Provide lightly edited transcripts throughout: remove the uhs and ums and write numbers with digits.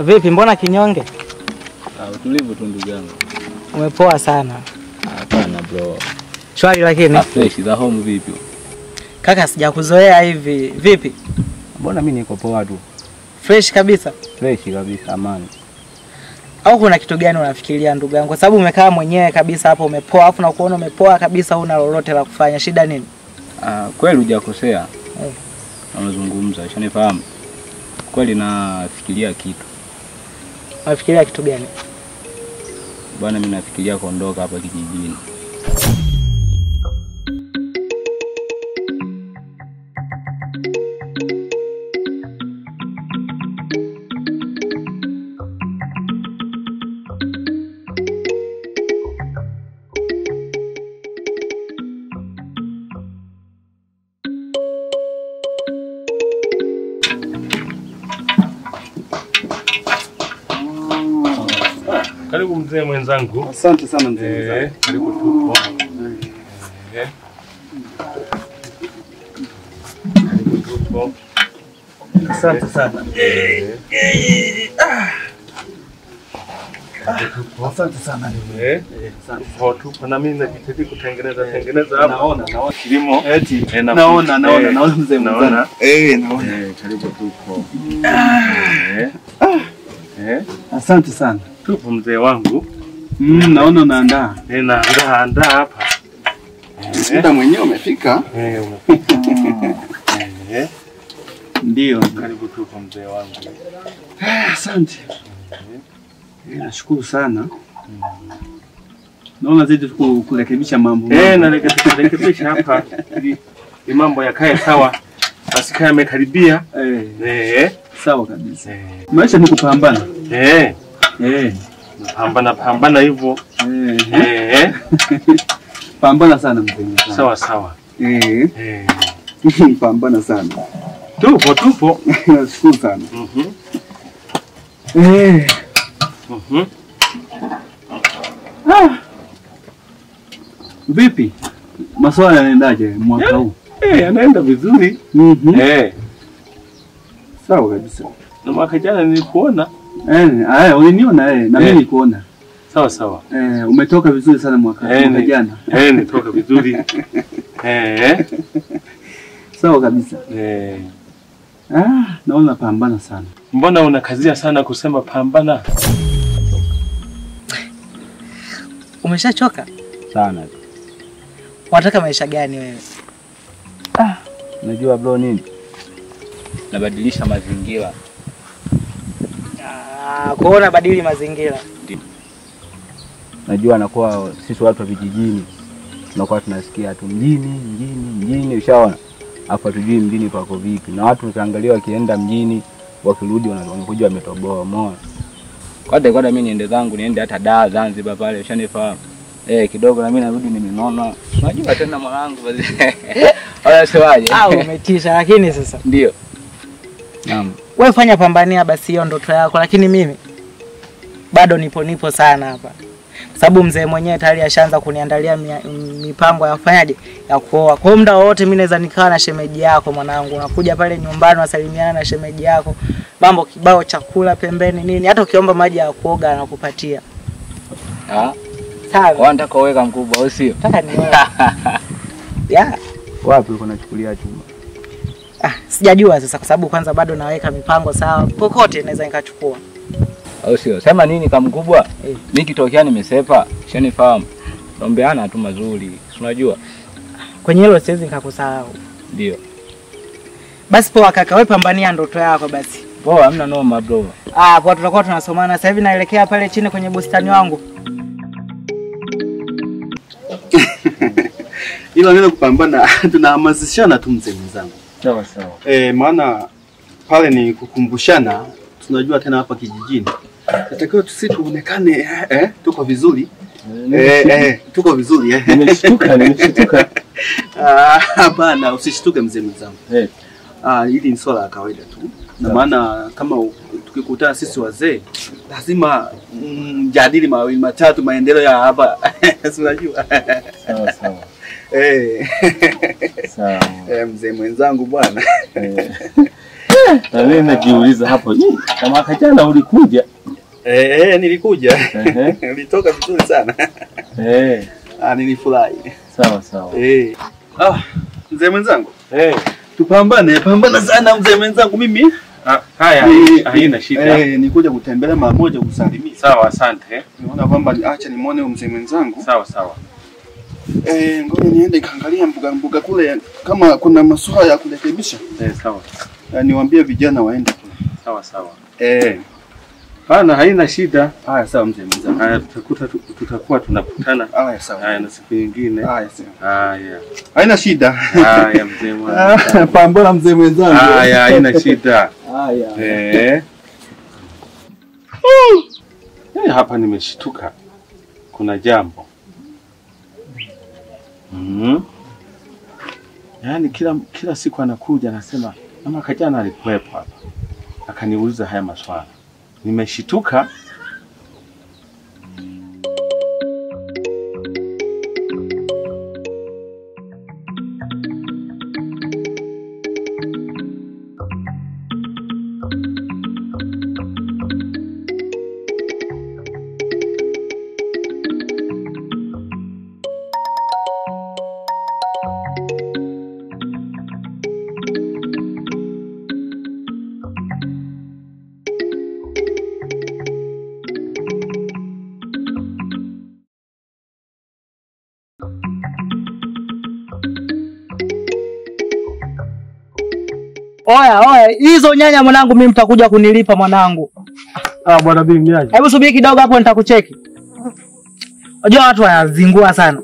Vipi, mbona kinyonge? Utulivu tu ndugu yangu. Umepoa sana. Hapana bro. Shwari lakini. Fresh za home vipi? Kaka sijakuzoea hivi. Vipi? Mbona mimi niko poa tu. Fresh kabisa? Fresh kabisa, amani. Au kuna kitu gani unafikiria ndugu yangu? Kwa sababu umekaa mwenyewe kabisa hapo umepoa, afu na kuona umepoa kabisa huna lolote la kufanya. Shida nini? Kweli hujakosea. Unazungumza, ushanifahamu. Kweli nafikiria kitu. Unafikiria kitu gani? Bwana mimi nafikiria kuondoka hapa kijijini. Karibu mzee mwenzangu. Asante sana mzee mwenzangu. Karibu tupo. Karibu tupo. Asante sana. Asante sana. Tupo na mimi najitahidi kutengeneza tengeneza hapa. Naona kilimo. Eti. Naona mzee mwenzangu. Naona. Karibu tupo. Asante sana. Tupo mzee wangu. Naona unaandaa. Naandaa hapa. Muda mwenyewe umefika. Umefika. Ndio. Karibu tupo mzee wangu. Asante. Nashukuru sana. Naona zaidi kurekebisha mambo. Narekebisha hapa ili mambo yakae sawa. Basi kaya yamekaribia. Sawa kabisa. Maisha ni kupambana. Pambana hivyo. Pambana sana mzee. Sawa sawa. Pambana sana. Tupo. Nashukuru sana. Vipi? Masuala yanaendaje mwaka huu? Yanaenda vizuri. Sawa kabisa. Na mwaka jana nilikuona. Uliniona na mimi nilikuona. Sawa sawa. Umetoka vizuri sana mwaka jana. Nitoka vizuri. Sawa kabisa. Naona pambana sana. Mbona unakazia sana kusema pambana? Umeshachoka? Sana. Unataka maisha gani wewe? Unajua bro nini? Nabadilisha mazingira. Kwa nabadili mazingira. Najua nakuwa sisi watu wa vijijini tunakuwa tunasikia tu mjini, ushaona? Afa hatujui mjini pako vipi. Na watu ukiangalia wakienda mjini wakirudi wanakuja wametoboa, umeona? Kwa mimi niende zangu niende hata Dar Zanzibar pale, ushanifahamu. Kidogo na mimi narudi nimenona. Unajua tena mwanangu basi. Unasemaje? Umetisha lakini sasa. Ndio. Naam. Wewe fanya pambania basi hiyo ndoto yako, lakini mimi bado nipo sana hapa. Sababu mzee mwenyewe tayari ashaanza kuniandalia mipango ya kufanyaje ya kuoa. Kwa hiyo muda wote mimi naweza nikawa na shemeji yako mwanangu. Unakuja pale nyumbani unasalimiana na shemeji yako. Mambo kibao, chakula pembeni nini. Hata ukiomba maji ya kuoga anakupatia. Ah. Sawa. Wewe unataka uweka mkubwa au sio? Nataka nioe. Yeah. Wapi uko unachukulia chuma? Ah, sijajua sasa kwa sababu kwanza bado naweka mipango sawa. Kokote naweza nikachukua. Au sio? Sema nini kama mkubwa? Mimi kitokea nimesepa, shanifahamu. Naombeana tu mazuri, unajua. Kwenye hilo siwezi nikakusahau. Ndio. Basi poa kaka, wewe pambania ndoto yako basi. Poa, hamna noma bro. Ah, poa, tutakuwa tunasomana. Sasa hivi naelekea pale chini kwenye bustani wangu. Ila neno kupambana tunahamasishana tu mzee mwenzangu. Sawa sawa. Maana pale ni kukumbushana, tunajua tena hapa kijijini. Natakiwa sisi tuonekane tuko vizuri. Tuko vizuri. Nimeshtuka, nimeshtuka. Ah, hapana, usishtuke mzee mwenzangu. Ah, hili ni swala la kawaida tu. Na maana kama tukikutana sisi wazee lazima mjadili mawili matatu maendeleo ya hapa. Si unajua? Sawa sawa. Sawa. Mzee mwenzangu bwana. Na mimi najiuliza hapo, kama jana ulikuja? Nilikuja. Nilitoka vizuri sana. Ah, nilifurahi. Sawa sawa. Ah, mzee mwenzangu. Tupambane, pambana sana mzee mwenzangu mimi. Ah, haya, haina shida. Nikuja kutembelea mara moja kusalimia. Sawa, asante. Niona kwamba acha nimuone mzee mwenzangu. Sawa sawa. Ngoja niende kaangalia mbuga kule kama kuna masuala ya kurekebisha. Sawa. Niwaambie vijana waende kule. Sawa sawa. Bana, haina shida. Haya sawa mzee mwenzangu. Haya, tutakuwa tunakutana. Haya sawa. Haya, na siku nyingine. Haya sawa. Haya. Haina shida. Haya mzee mwenzangu. Pambana mzee mwenzangu. Haya, haina shida. Haya. Hapa nimeshtuka. Kuna jambo. Yaani kila siku anakuja anasema mama kajana alikuwepo hapa. Akaniuliza haya maswala. Nimeshituka. Oya, oya, hizo nyanya mwanangu mimi mtakuja kunilipa mwanangu. Ah, bwana bibi mnyaje. Hebu subiri kidogo hapo nitakucheki. Unajua watu wanazingua sana.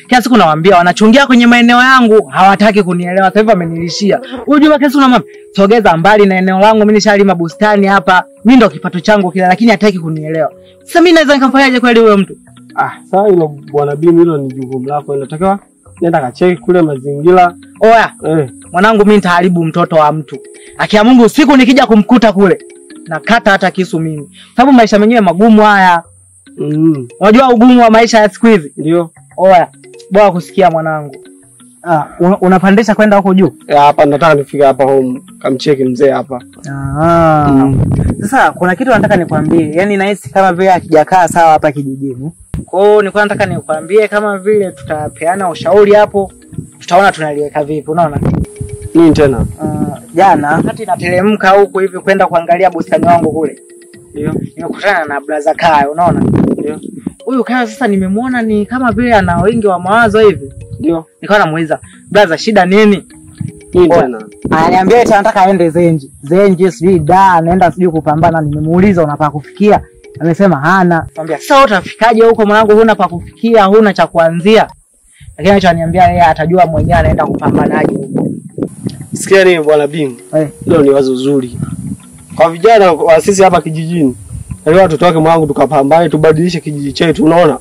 Kila siku nawaambia wanachungia kwenye maeneo yangu, hawataki kunielewa. Sasa hivi wamenilishia. Huyu Juma kila siku namwambia, sogeza mbali na eneo langu, mimi nishalima bustani hapa. Mimi ndo kipato changu kila, lakini hataki kunielewa. Sasa mimi naweza nikamfanyaje kweli huyo mtu? Ah, sasa hilo bwana bibi hilo ni jukumu lako. Inatakiwa nenda kacheki kule mazingira. Oya, mwanangu mimi nitaharibu mtoto wa mtu. Akia Mungu usiku nikija kumkuta kule, nakata hata kisu mimi. Sababu maisha menyewe magumu haya. Unajua ugumu wa maisha ya siku hizi? Ndio. Oya, bora kusikia mwanangu. Ah, unapandisha kwenda huko juu? Hapa nataka nifike hapa home, kamcheki mzee hapa. Sasa kuna kitu nataka nikwambie. Yaani nahisi kama vile hakijakaa sawa hapa kijijini. Kwa hiyo nilikuwa nataka nikwambie kama vile tutapeana ushauri hapo, tutaona tunaliweka vipi, unaona? Nini tena? Jana wakati nateremka huku hivi kwenda kuangalia bustani wangu kule. Ndio. Nimekutana na brother Kayo, unaona? Ndio. Huyu Kayo sasa nimemuona ni kama vile ana wingi wa mawazo hivi. Ndio. Nikawa namuuliza, brother shida nini? Nini tena? Ananiambia eti anataka aende Zenji. Zenji sijui da, anaenda sijui kupambana. Nimemuuliza unapaa kufikia? Amesema hana. Nikamwambia sasa utafikaje huko mwanangu, huna pa kufikia, huna cha kuanzia. Lakini alichoniambia yeye atajua mwenyewe anaenda kupambanaje huko. Sikia nini bwana Bingu? Hilo ni wazo zuri. Kwa vijana wa sisi hapa kijijini. Leo watoto wake mwanangu tukapambane tubadilishe kijiji chetu, unaona?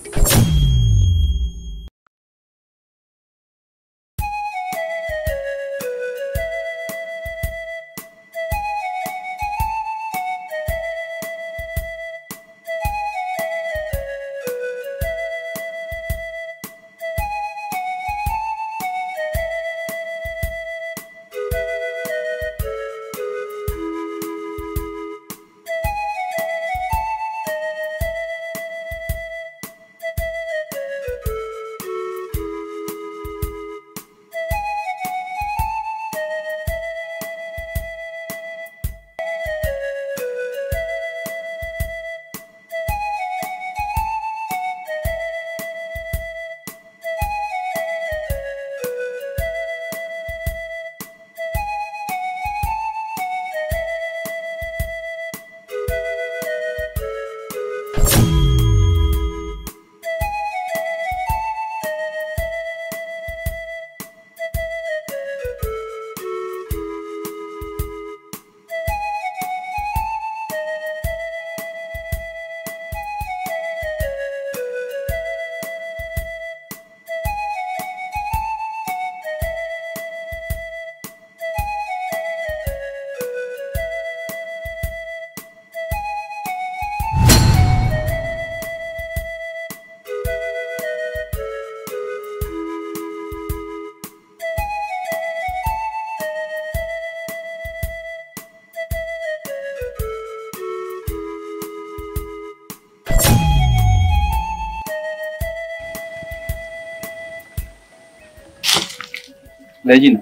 Regina,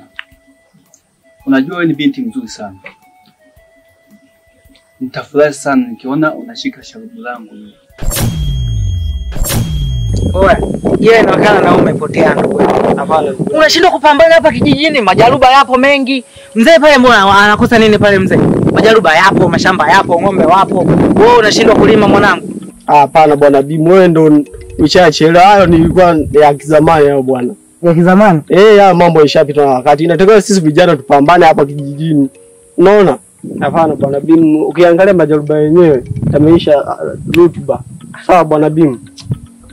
unajua wewe ni binti mzuri sana. Nitafurahi sana nikiona unashika sharubu langu. Oya, yeye inaonekana na umepotea ndugu. Hapana. Unashindwa kupambana hapa kijijini, majaruba yapo mengi. Mzee pale mbona anakosa nini pale mzee? Majaruba yapo, mashamba yapo, ng'ombe wapo. Wewe unashindwa kulima mwanangu. Hapana bwana Bimu, wewe ndo ushachelewa. Hayo nilikuwa ya kizamani hayo bwana. Ya kizamani? Eh, haya mambo yashapita na wakati. Inatakiwa sisi vijana tupambane hapa kijijini. Unaona? Hapana bwana Bimu, ukiangalia majaruba yenyewe yameisha rutuba. Sawa bwana Bimu.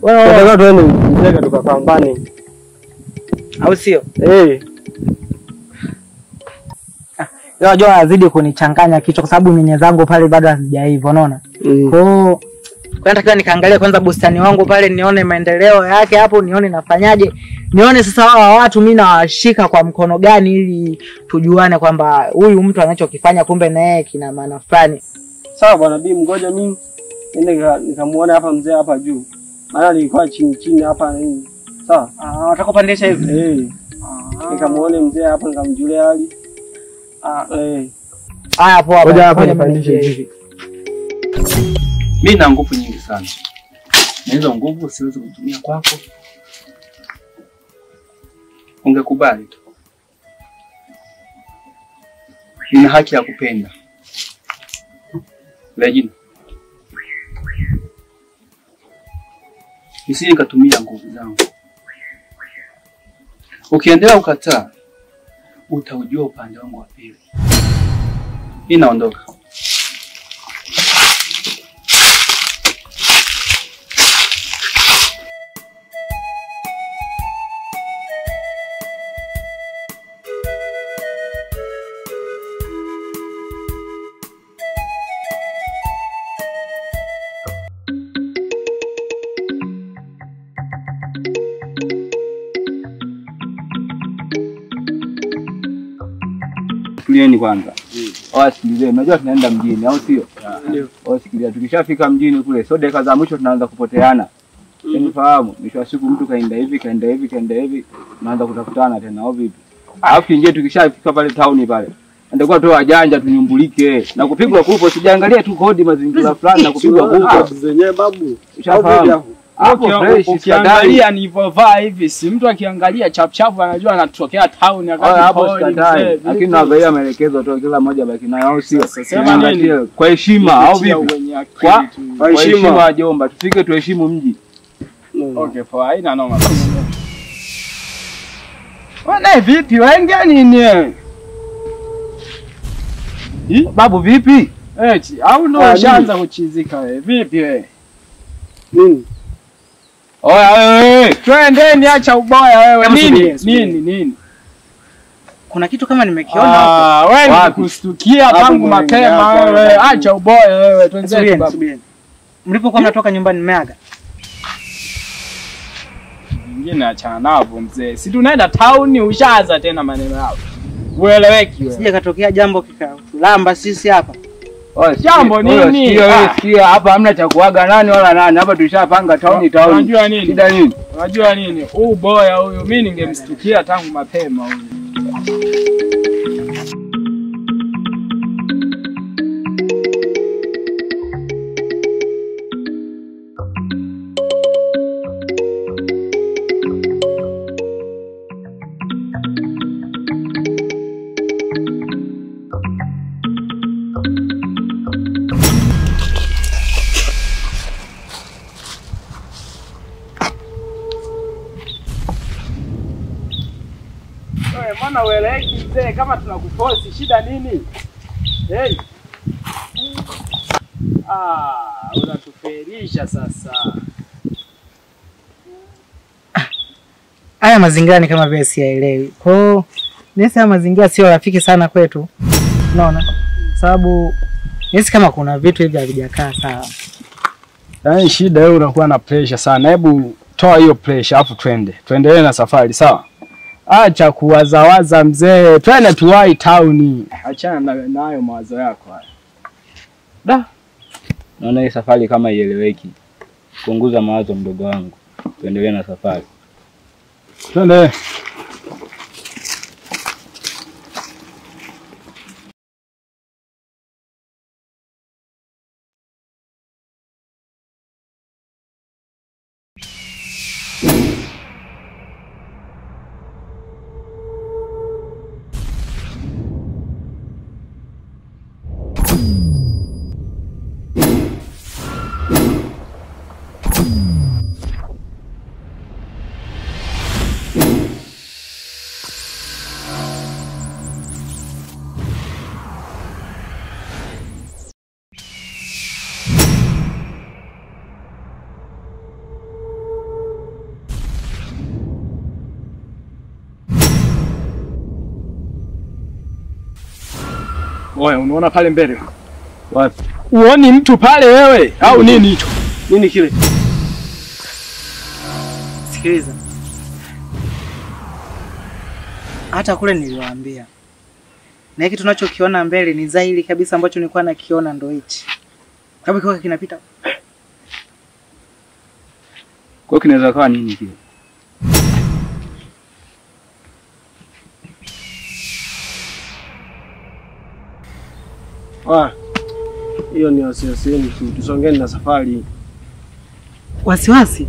Wewe unataka tuende Nzega tukapambane. Au sio? Eh. Unajua azidi kunichanganya kichwa kwa sababu nyenye zangu pale bado hazijaiva, unaona? Kwa hiyo nataka nikaangalia kwanza bustani wangu pale nione maendeleo yake hapo, nione nafanyaje. Nione sasa hawa watu mimi nawashika kwa mkono gani ili tujuane kwamba huyu mtu anachokifanya kumbe na yeye kina maana fulani. Sawa bwana Bimu, ngoja mimi niende nikamuone hapa mzee hapa juu. Maana nilikuwa chini chini hapa nini. Sawa? Ah, watakupandisha hivi. Eh. Nikamuone mzee hapa nikamjulia hali. Eh. Haya poa. Ngoja hapa nipandishe hivi. Mimi na nguvu nyingi sana. Na hizo nguvu siwezi kutumia kwako. Ungekubali tu. Nina haki ya kupenda. Regina, nisije nikatumia nguvu zangu. Ukiendelea ukataa, utaujua upande wangu wa pili. Mimi naondoka. Tulieni kwanza. Wasikilizeni, unajua tunaenda mjini au sio? Ndio. Wasikiliza, tukishafika mjini kule, sio dakika za mwisho tunaanza kupoteana. Unifahamu, mwisho wa siku mtu kaenda hivi, kaenda hivi, kaenda hivi, tunaanza kutafutana tena au vipi? Alafu kinje tukishafika pale town pale, ndio tu wajanja tunyumbulike. Na kupigwa kupo, sijaangalia tu kodi mazingira fulani na kupigwa kupo zenyewe babu. Ushafahamu. Hapo fresh, ukiangalia nilivyovaa hivi, si mtu akiangalia chap chap anajua anatokea town akati hapo sikatai. Lakini naangalia maelekezo tu kila mmoja baki nayo au sio? Sema nini? Kwa heshima au vipi? Kwa heshima jomba, tufike tuheshimu mji. Okay, poa, haina noma. Wana vipi wenge nini? Babu vipi? Eti, au ndo ushaanza kuchizika wewe? Vipi wewe? Nini? Oya wewe, twendeni, acha uboya wewe. Nini? Nini nini? Kuna kitu kama nimekiona hapo. Wewe nikustukia tangu mapema wewe. Acha uboya wewe, twendeni babu. Mlipokuwa mnatoka nyumbani mmeaga? Nyingine achana nao mzee. Si tunaenda town ushaanza tena maneno yao. Ueleweki wewe. Sije katokea jambo kikatulamba sisi hapa. Jambo nini? Sikia hapa hamna cha kuaga nani wala nani. Hapa tulishapanga town town. Unajua nini? Shida nini? Unajua nini? Huu boya huyu mimi ningemstukia tangu mapema huyu. Mbona ueleweki mzee, kama tunakuforce shida nini? Hey. Unatuferisha sasa. Haya mazingira ni kama vile siyaelewi. Kwa hiyo nisi haya mazingira sio rafiki sana kwetu. Unaona? Sababu nisi kama kuna vitu hivi havijakaa sawa. Yaani shida wewe unakuwa na pressure sana. Hebu toa hiyo pressure afu twende. Tuendelee na safari, sawa? Acha kuwazawaza mzee, twende tuwai town. Achana nayo mawazo yako haya. Da. Naona hii safari kama ieleweki. Punguza mawazo mdogo wangu. Tuendelee na safari. Twende. Oya, unaona pale mbele? Wapi? Uoni mtu pale wewe au nini hicho? Nini kile? Sikiliza. Hata kule niliwaambia. Na hiki tunachokiona mbele ni dhahiri kabisa ambacho nilikuwa nakiona ndo hichi. Kama kiwa kinapita. Kwa hiyo kinaweza kuwa nini kile? Ah. Hiyo ni wasiwasi yenu tu. Tusongeni na safari. Wasiwasi?